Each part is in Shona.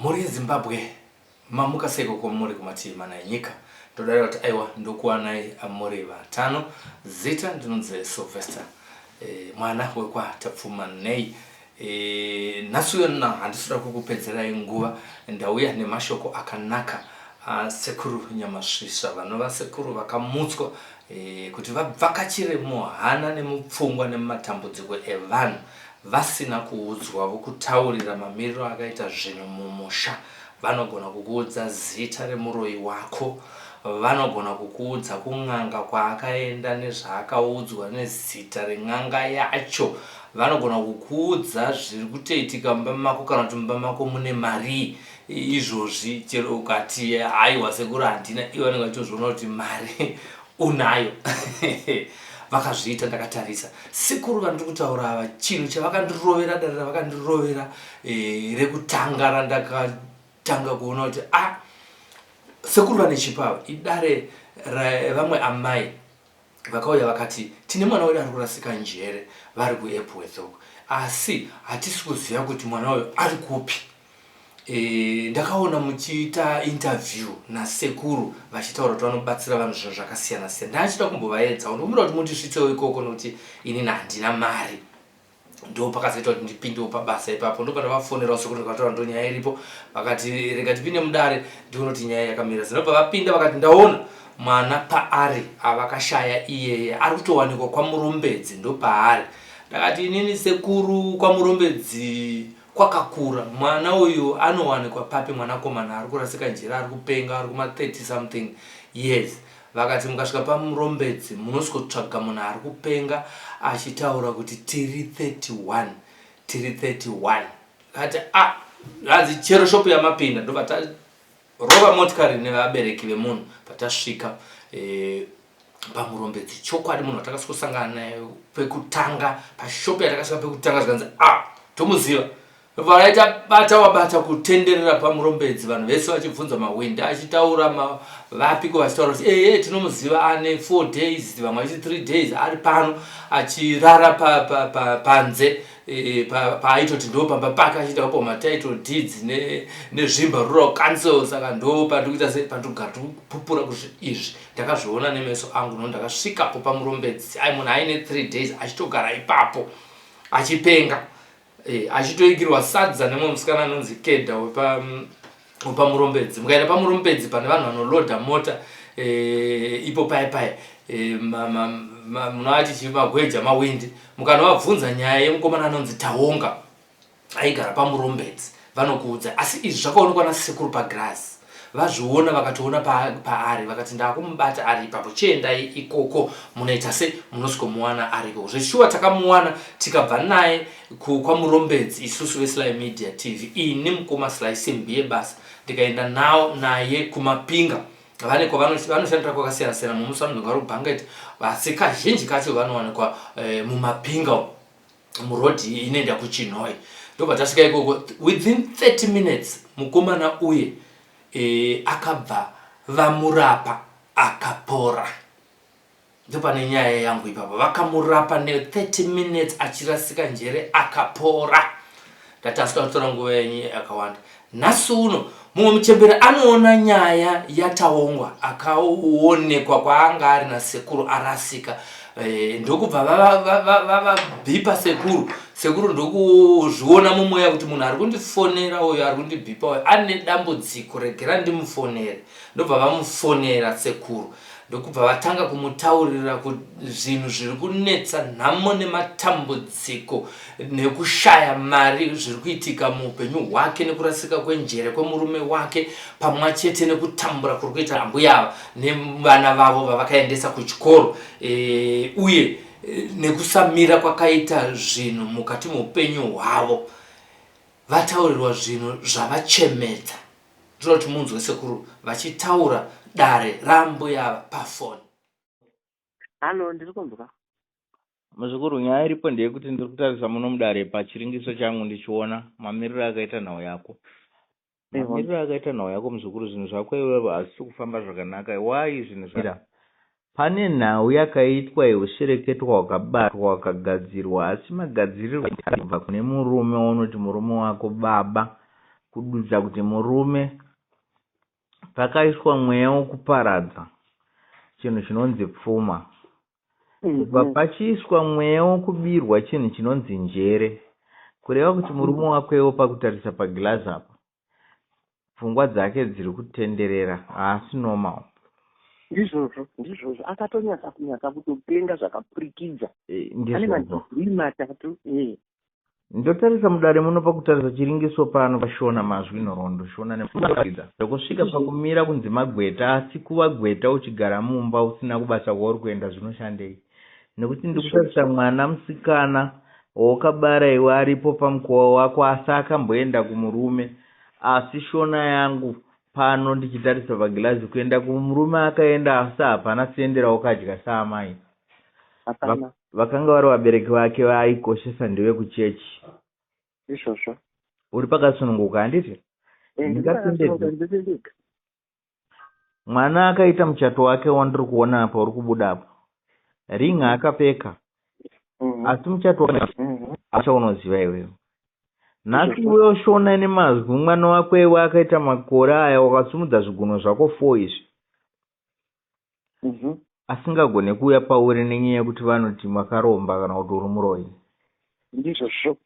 Mhuri yeZimbabwe mamuka seiko kwamuri kumativi mana enyika ndodarira kuti aiwa ndokuwanai muri vatano zita ndinonzi Sylvester e, mwana wekwaTapfumanei e, nhasi uyo na handisi kuda kukupedzerai nguva ndauya nemashoko akanaka asekuru Nyamasvisva vanova sekuru vakamutswa e, kuti vabvakachire muhana nemupfungwa nemumatambudziko evanhu Vasina kuudzwa vokutaurira mamiriro akaita zvinhu mumusha vanogona kukuudza zita remuroyi wako, vanogona kukuudza kun'anga kwaakaenda nezvaakaudzwa nezita ren'anga yacho, vanogona kukuudza zviri kutoitika mumba mako kana kuti mumba mako mune marii izvozvi chero ukati haiwa sekuru handina ivo vanenge vachitozviona kuti mari unayo vakazviita ndakatarisa sekuru vandiri kutaura ava chinhu chavakandirovera dare ravakandirovera eh, rekutanga randakatanga kuona kuti a ah, sekuru vane chipo ava idare revamwe amai vakauya vakati tine mwana wedu ari kurasika njere vari kuepworth uko asi hatisi kuziva kuti mwana uyu ari kupi E, ndakaona muchiita interview nasekuru vachitaura kuti vanobatsira vanhu zvinhu zvakasiyana siyana ndachida kumbovaedzawo ndokumbira kuti mundisvitsewo ikoko nokuti inini handina mari ndo pakazoita kuti ndipindewo pabasa ipapo ndo pandavafonerawo sekuru ndikataura ndo nyaya iripo vakati rega tipinde mudare ndione kuti nyaya yakamira zinobva vapinda vakati ndaona mwana paari avakashaya iyeye ari kutowanikwa kwamurombedzi ndopaari ndakati inini sekuru kwamurombedzi Kwakakura. Mwana uyu anowanikwa papi mwanakomana ari kurasika njere ari kupenga ari kuma 30 something years. Vakati mukasvika paMurombedzi munosvikotsvaga munhu ari kupenga achitaura kuti tiri 31 tiri 31. Vakati ah hanzi chero shop yamapinda ndobva tarova motikari nevabereki vemunhu patasvika eh, pamurombedzi chokwadi munhu watakasvikosangana naye pekutanga pashopu yatakasvika pekutanga zvikanzi a ah, tomuziva varaita bata wabata kutenderera pamurombedzi vanhu vese vachibvunza mahwindi achitaura vapiko vachitaura kuti ee tinomuziva ane four days vamwe vachiti three days ari pano achirara panze e, paaitoti ndo pamba pake achiita kupa matitle deeds nezvimba rural council saka ndo pandikuita se pandikugara tikupupura kuzvi izvi Ndakazviona nemeso angu no ndakasvikapo pamurombedzi ai munhu aine 3 days achitogara ipapo achipenga e, achitoigirwa sadza nemumwe musikana anonzi Keda wepa wepamurombedzi mukaenda pamurombedzi pane vanhu vanolodha mota e, ipo paye paye e, munovati chii magweja mawindi mukanovabvunza nyaya yemukomana anonzi Taonga aigara pamurombedzi vanokuudza asi izvi zvakaonekwa nasekuru pagirazi vazviona vakatoona paari vakati ndakumubata ari ipapo chiendai ikoko munoita se munosvikomuwana ari ikoko zveshuwa takamuwana tikabva naye kwamurombedzi isusu vesly media tv ini mukoma sly simbi yebasa ndikaenda nawo naye kumapinga vane kwavanoshandira kwakasiyana siyana mumusi vanonge vari kubhanget asi kazhinji kacho vanowanikwa eh, mumapinga umu muroad inoenda kuchinhoyi ndobva tasvika ikoko within 30 minutes mukomana uye e, akabva vamurapa akapora ndopane nyaya yangu ipapo vakamurapa ne 30 minutes achirasika njere akapora ndati asika kutora nguva yenyu yakawanda Nhasi uno mumwe muchembere anoona nyaya yaTaongwa akaonekwa kwaanga ari nasekuru arasika e, ndokubva vavabhipa sekuru sekuru ndokuzviona mumweya kuti munhu ari kundifonera uyo ari kundibhipa uyo ane dambudziko regera ndimufonere ndobva vamufonera sekuru ndokubva vatanga kumutaurira zvinhu zviri kunetsa nhamo nematambudziko nekushaya mari zviri kuitika muupenyu hwake nekurasika kwenjere kwemurume wake pamwa chete nekutambura kuri kuita ambuya ava nevana vavo vavakaendesa kuchikoro e, uye e, nekusamira kwakaita zvinhu mukati meupenyu hwavo vataurirwa zvinhu zvavachemedza Ndoda kuti munzwe sekuru vachitaura dare raambuya ava pafoni. Hallo, ndiri kunzwa. Muzukuru, nyaya iripo ndeyekuti ndiri kutarisa muno mudare pachiringiso changu ndichiona mamiriro akaita nhau yako. Mamiriro akaita nhau yako muzukuru, zvinhu zvako iwewe hazvisi kufamba zvakanaka. Why zvinhu zva Pane nhau yakaitwa yehushereketwa hwakabatwa hwakagadzirwa asi magadzirirwo kubva kune murume waunoti murume wako baba. Kududza kuti murume pakaiswa mweya wokuparadza chinhu chinonzi pfuma. Kubva pachiiswa mweya wokubirwa chinhu chinonzi njere. Kureva kuti murume wakwewo pakutarisa pagirazi apa, pfungwa dzake dziri kutenderera, haasi normal. Ndizvozvo, ndizvozvo. Akatonyatsa kunyatsa kutopenga zvakapfurikidza. Ane Ndizvozvo. Madigiri 3. Ndotarisa mudare muno pakutarisa chiringiso pano pashona mazwi nhoroondo shona nekuratidza zvekusvika pakumira kunzi magweta, asi kuva gweta uchigara mumba usina kubasa kwauri kuenda zvinoshandei? Nekuti ndikutarisa mwana musikana wawakabara iwe aripo pamukova wako, asi akamboenda kumurume. Asi shona yangu pano ndichitarisa pagirazi, kuenda kumurume akaenda, asi hapana sendi rawakadya saamai. Hapana. Vakanga vari vabereki vake vaaikoshesa ndevekuchechi. Ndizvozvo. Uri pakasununguka, handiti? Ndipakasununguka, ndiri. Mwana akaita muchato wake wandiri kuona apa uri kubuda apa, ring akapfeka, asi muchato achaunoziva iwewe nhasi. Iwewe shona nemazwi, mwana wako iwe akaita makore aya wakasumudza zvigunwe zvako 4 izvi, asingagone kuuya pauri nenyaya yekuti vanoti makaromba kana kuti uri muroyi. Ndizvozvo.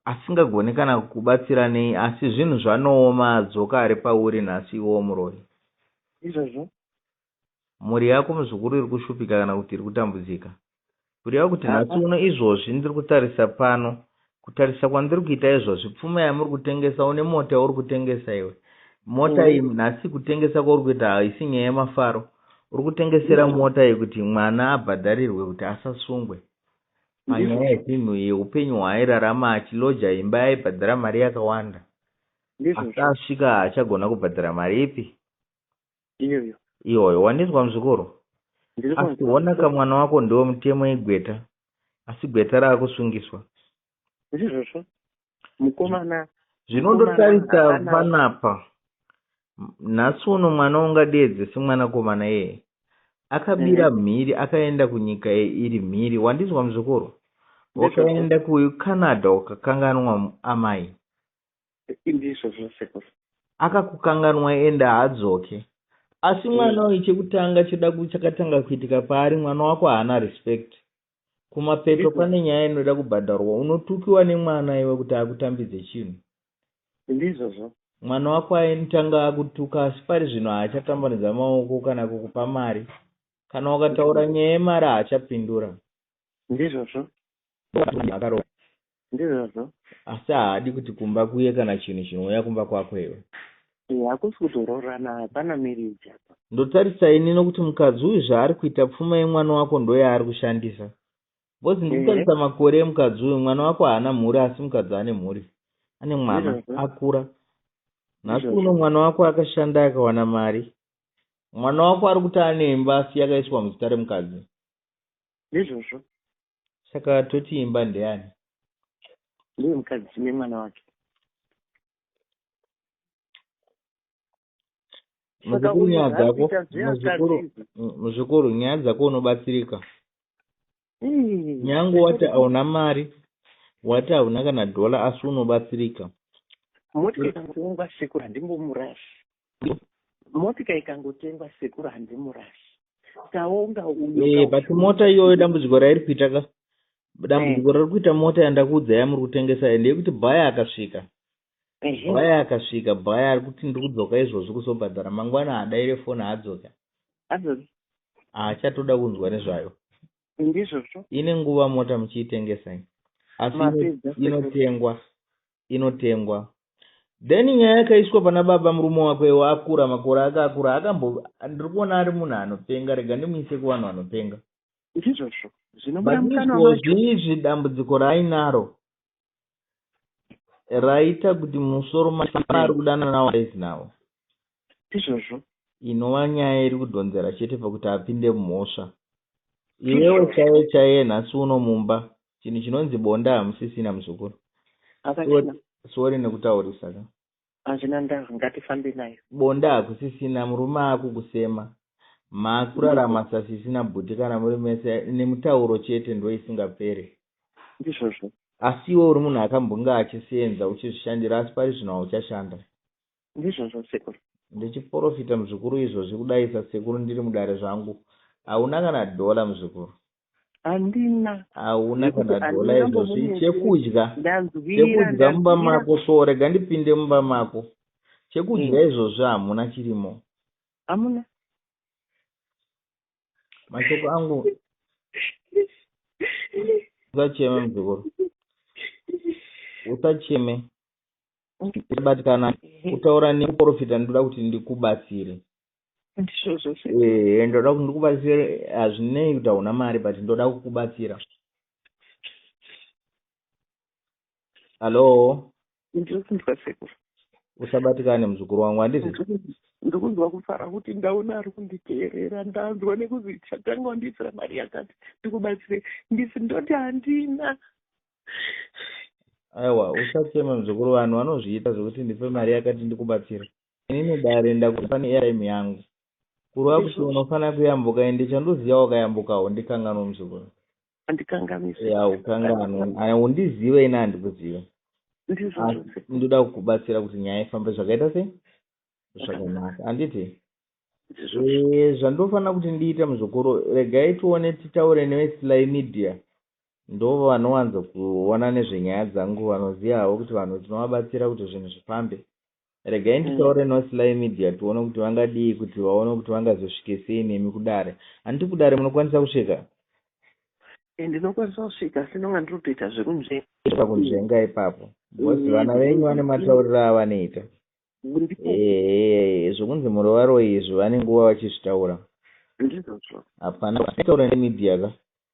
Asingagoni kana kukubatsira nei, asi zvinhu zvanooma adzoka ari pauri nhasi iwewo muroyi. Ndizvozvo. Mhuri yako, muzukuru, iri kushupika kana kuti iri kutambudzika. Kureva kuti nhasi uno izvozvi ndiri kutarisa pano, kutarisa kwandiri kuita izvozvi, pfuma yamuri kutengesa, une mota yauri kutengesa iwe. Mota iyi nhasi kutengesa kwauri kuita haisi nyaya yemafaro. Uri kutengesera mota iyi kuti mwana abhadharirwe kuti asasungwe panyaya yezvinhu yeupenyu hwaairarama achiloja imba yaibhadhara mari yakawanda, asi asvika haachagona kubhadhara mari ipi? Iyoyo. Iyoyo. Wandinzwa, muzukuru? Ndiri Asi kunzwa. honaka, mwana wako ndewe mutemo, igweta, asi gweta raakusungiswa. Ndizvozvo, mukomana. Zvinondotarisa Mukomana panapa nhasi uno, mwana ungadeedze semwanakomana iyeye akabira mhiri, akaenda kunyika iri mhiri. Wandinzwa, muzukuru? Ndizvozvo. Wakaenda kuCanada ukakanganwa amai. Ndizvozvo, sekuru. Akakukanganwa, enda haadzoke. Asi mwana uyu, chekutanga choda chakatanga kuitika paari, mwana wako haana respect. Kumapeto pane nyaya inoda kubhadharwa, unotukiwa nemwana iwe kuti akutambidze chinhu. Ndizvozvo. Mwana wako aitanga akutuka, asi pari zvino haachatambanudza maoko kana kukupa mari. Kana ukataura nyaya yemari haachapindura. Ndizvozvo. Akarohwa. Ndizvozvo. Asi haadi kuti kumba kuye kana chinhu chinouya kumba kwako iwe. Hakusi kutoroorana, hapana marriage apa. Ndotarisa ini nokuti mukadzi uyu zvaari kuita, pfuma yemwana wako ndo yaari kushandisa, because ndikutarisa makore emukadzi uyu, mwana wako haana mhuri, asi mukadzi ane mhuri, ane mwana. Akura nhasi uno mwana wako akashanda akawana mari. Mwana wako ari kuti ane imba, asi yakaiswa muzita remukadzi. Ndizvozvo. Saka toti imba ndeyani? Ndiye mukadzi nemwana wake. Saka Muzukuru, uyu nyaya zvaari dzako kuita zveyakadzi muzukuru izvi. Muzukuru, nyaya dzako unobatsirika. Ii, Nyange wati sekuru, hauna mari, wati hauna kana dhola, asi unobatsirika. Motika ikangotengwa, sekuru, handimbomurashi. Motika ikangotengwa, sekuru, handimurashi. Taonga uyo. But mota iyoyo, dambudziko rairi kuita ka, dambudziko riri kuita mota yandakuudza yamuri kutengesa ndeyekuti buyer akasvika, buyer akasvika, buyer ari kuti ndiri kudzoka izvozvi kuzobhadhara mangwana, haadaire foni, haadzoka. Adzoki. Haachatoda kunzwa nezvayo. Ndizvozvo. Ine nguva mota muchiitengesa iyi, asi Mapedza, sekuru. inotengwa, inotengwa. Then nyaya yakaiswa pana baba, murume wako iwo akura, makore ake akura, akambo ndiri kuona ari munhu anopenga. Rega ndimuise kuvanhu vanopenga. Ndizvozvo, zvinobuda But mukanwa macho. izvozvi izvi, dambudziko raainaro raita kuti musoro ari kudanana nawo aizi nawo. Ndizvozvo. Inova nyaya iri kudhonzera chete pakuti apinde mumhosva. Iwewe chaiye chaiye nhasi uno mumba chinhu chinonzi bonda hamusisina, muzukuru. Hapachina. Sorry nekutaurisa ka. Hazvina ndaa, ngatifambe nayo. Bonda hakusisina, murume akukusema, maakurarama sasisina bhuti kana muri mese nemutauro chete ndo isingapere. Ndizvozvo. Asi iwe uri munhu akambonge achisenza uchizvishandira asi pari zvino hauchashanda. Ndizvozvo sekuru. Ndichiporofita muzukuru izvozvi kudai sasekuru ndiri mudare zvangu. Hauna kana dhola muzukuru. Handina. Hauna Nekuti kana dhola izvozvi. handingambomunetseri. Chekudya. Ndanzwira Chekudya mumba ndanzwira. mako so rega ndipinde mumba mako. Chekudya izvozvi hamuna chirimo. Hamuna. Mashoko angu usacheme muzukuru. Usacheme. Usabatikana. Kutaura nekuporofita ndinoda kuti ndikubatsire. Ndizvozvo sekuru. Ehe ndoda kuti ndikubatsire hazvinei kuti hauna mari but ndoda kukubatsira. Hallo Ndiri kunzwa sekuru. usabatikane muzukuru wangu handizvo? Ndiri kunzwa kufara kuti ndaona ari kunditeerera ndanzwa nekuzi chatanga wandiisira mari yakati ndikubatsire ndisi ndoti handina. Aiwa usacheme muzukuru vanhu vanozviita zvekuti ndipe mari yakati ndikubatsire. Inini dare ndakupa neairtime yangu. Kureva kuti Ndizvozvo. unofanira kuyambuka ende chandoziva wakayambuka haundikanganwe muzukuru. Handikanganisi. Ya ukanganwe. Haundizive ini handikuzive. Ndizvozvo Asi sekuru. ndoda kukubatsira kuti nyaya ifambe zvakaita sei? Zvakanaka. Handiti? Ndizvozvo. Zvandofanira kuti ndiite muzukuru regai tione titaure neveSly Media ndo vanowanza kuona nezvenyaya dzangu vanoziva havo kuti vanhu tinovabatsira kuti zvinhu zvifambe. Regai nditaure neveSly Media tione kuti vangadii kuti vaone kuti vangazosvike sei nemi kudare. Handiti kudare munokwanisa kusvika? Ndinokwanisa kusvika asi ndinonga ndiri kutoita zvekunzvenga. Pakunzvenga ipapo. Because vana venyu Because vane matauriro avanoita. ndipo Zvokunzi muri varoyi izvi vane nguva vachizvitaura. ndizvozvo. Hapana taura nemedia ka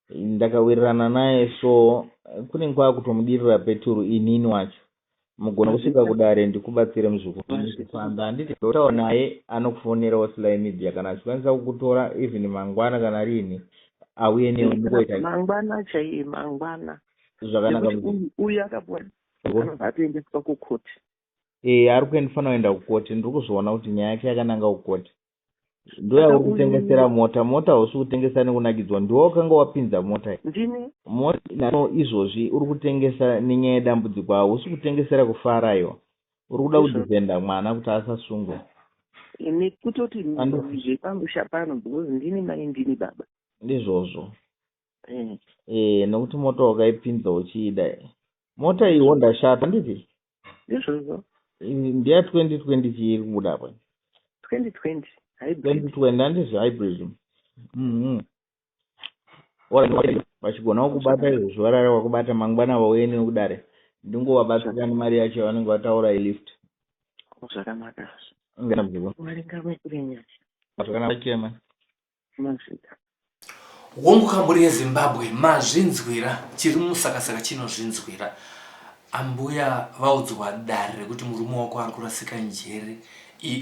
ndakawirirana naye so kunenge kwakutomudirira peturu inini wacho mugona kusvika Mazvita. kudare ndikubatsire muzukuru Mazvita. kufamba handiti ndotaura naye anokufonerawo Sly Media kana achikwanisa kukutora even mangwana kana riini auye newe Kana ndingoita mangwana chaiye mangwana. zvakanaka Nekuti uyu akapuwa muzukuru. anobva atoendeswa kukoti. Ari kufanira kuenda kukoti ndiri kuzviona kuti nyaya yake yakananga kukoti. Saka Ndoyauri kutengesera uyu mota mota hausi kutengesa nekunakidzwa ndiwe wakanga wapinza mota iyi. ndini Mota no izvozvi uri kutengesa nenyaya yedambudziko hausi kutengesera kufara iwa uri kuda ndizvozvo. kudhifenda mwana kuti asasungwe. Nekutoti Andi zvepamusha pano because ndini mai ndini baba. ndizvozvo. Eh, Nekuti mota wakaipinza uchiida. Mota iyi ndizvozvo. Honda Shuttle handiti? Ndizvozvo. Ndeya 2020 chii iri kubuda apa? 2020 hybrid. 2020 handizvo hybrid. Alright, vachigona kukubata Zvakanaka. izvozvo varara vakubata mangwana vauye newe kudare ndingovabatsira Zvakanaka. nemari yacho yavanenge vataura yelift. Zvakanaka. Ngana muzukuru. Mwari ngavaitire nyasha. Zvakanaka chema. Mazvita. Hongu kamuri yeZimbabwe mazvinzwira chiri musakasaka chinozvinzwira. Ambuya vaudzwa dare rekuti murume wako ari kurasika njere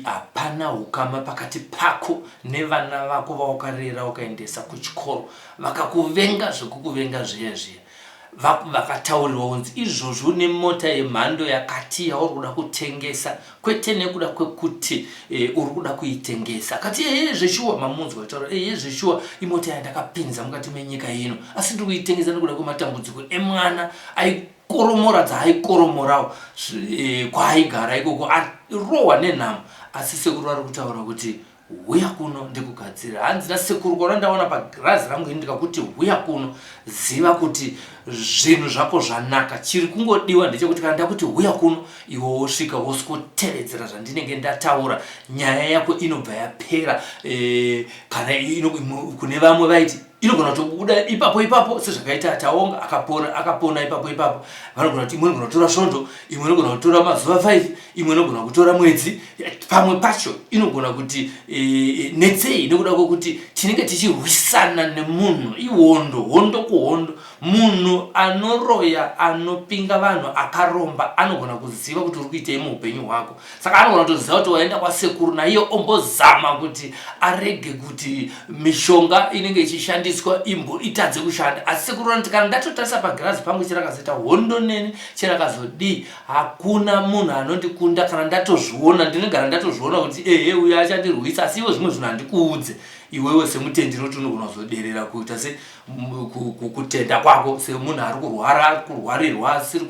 hapana hukama pakati pako nevana vako vawakarera wakaendesa kuchikoro vakakuvenga zvekukuvenga zviya zviya vakataurirwa kunzi izvozvi une mota yemhando yakati yauri kuda kutengesa kwete nekuda kwekuti uri kuda kuitengesa akati ehe zveshuwa mamunzwa achitaura ehe zveshuwa imota yandakapinza mukati menyika ino asi ndiri kuitengesa nekuda kwematambudziko emwana aikoromora dzaaikoromorawo kwaaigara ikoko arohwa nenhamo asi sekuru vari kutaura kuti huya kuno ndikugadzira hanzi nasekuru kona ndaona pagirazi rangu ini ndikakuti huya kuno ziva kuti zvinhu zvako zvanaka chiri kungodiwa ndechekuti kana ndakuti huya kuno iwe wosvika woswotevedzera zvandinenge ndataura nyaya yako inobva yapera kana kune vamwe vaiti inogona kutobuda ipapo ipapo sezvakaita Taonga akapora akapona ipapo ipapo vanogona kuti imwe inogona kutora svondo imwe inogona kutora mazuva 5 imwe inogona kutora mwedzi pamwe pacho inogona kuti netsei nekuda kwekuti tinenge tichirwisana nemunhu ihondo hondo kuhondo munhu anoroya anopinga vanhu akaromba anogona kuziva kuti uri kuitei muupenyu hwako saka anogona kutoziva kuti waenda kwasekuru naiye ombozama kuti arege kuti mishonga inenge ichishandiswa imbo itadze kushanda asi sekuru vanoti kana ndatotarisa pagirazi pangu chirakazoita hondo neni chirakazodii hakuna munhu anondikunda kana ndatozviona ndinogara ndatozviona kuti ehe uyo achandirwisa asi ivo zvimwe zvinhu handikuudze. Iwewe semutendi unoti unogona kuzoderera kuita se kutenda kwako semunhu ari kurwara, ari kurwarirwa, asiri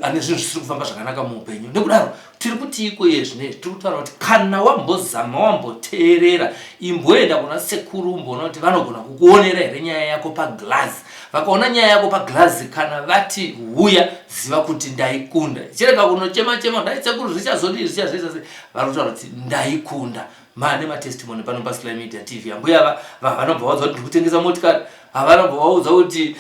ane zvinhu zvisiri kufamba zvakanaka muupenyu. Nekudaro tiri kuti iko iye zvinezvi tiri kutaura kuti kana wambozama, wamboteerera, imboenda kuna sekuru umboona kuti vanogona kukuonera here nyaya yako paglazi. Vakaona nyaya yako paglazi, kana vati huya, ziva kuti ndaikunda. Chirega kunochema chema, ndai sekuru zvichazodii, zvichazoita sei. Vari kutaura kuti ndaikunda. Mane matestimony pano paSly Media TV. Ambuya vanobva vaudza kuti ndiri kutengesa motikari, havanobva vaudza kuti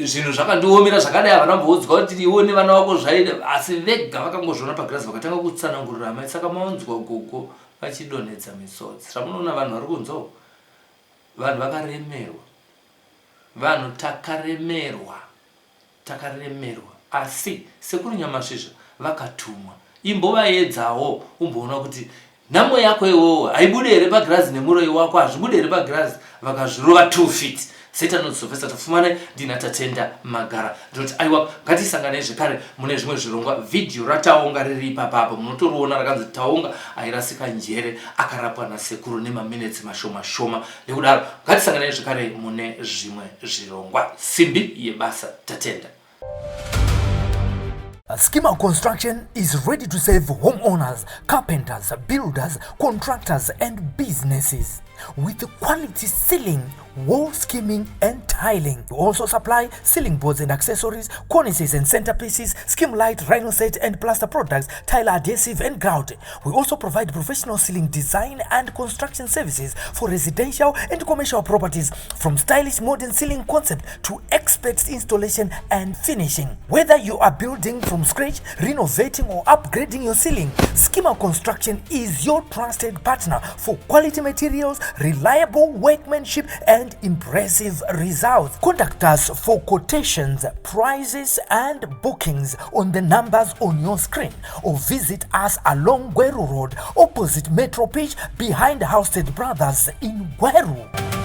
zvinhu zvakandiomera zvakadai, havana mboudzwa kuti iwe nevana vako zvaida, asi vega vakangozviona pagirazi vakatanga kutsanangurira amai. Saka maonzwa gogo vachidonhedza misodzi. Zvamunoona vanhu vari kunzwawo, vanhu vakaremerwa, vanhu takaremerwa, takaremerwa. Asi sekuru Nyamasvisva vakatumwa, imbovaedzawo umboona kuti nhamo yako iwowo haibude here pagirazi, nemuroi wako hazvibude here pagirazi. Vakazvirova 2 feet. Satan Sylvester Tafumane, ndina Tatenda Magara. Ndinoti aiwa, ngatisanganei zvekare mune zvimwe zvirongwa. Vhidhiyo raTaonga riri ipapapo, munotoriona, rakanzi "Taonga airasika njere akarapwa nasekuru" nemaminetsi mashoma shoma. Nekudaro ngatisanganei zvekare mune zvimwe zvirongwa. Simbi yebasa, Tatenda. Schema Construction is ready to serve homeowners, carpenters, builders, contractors, and businesses with quality ceiling, wall skimming, and tiling. We also supply ceiling boards and accessories, cornices and centerpieces, skim light, rhino set and plaster products, tile adhesive and grout. We also provide professional ceiling design and construction services for residential and commercial properties, from stylish modern ceiling concept to expert installation and finishing. Whether you are building from scratch, renovating or upgrading your ceiling, Schema Construction is your trusted partner for quality materials, reliable workmanship and impressive results. Contact us for quotations, prices and bookings on the numbers on your screen or visit us along Gweru Road, opposite Metro Pitch, behind Housted Brothers in Gweru.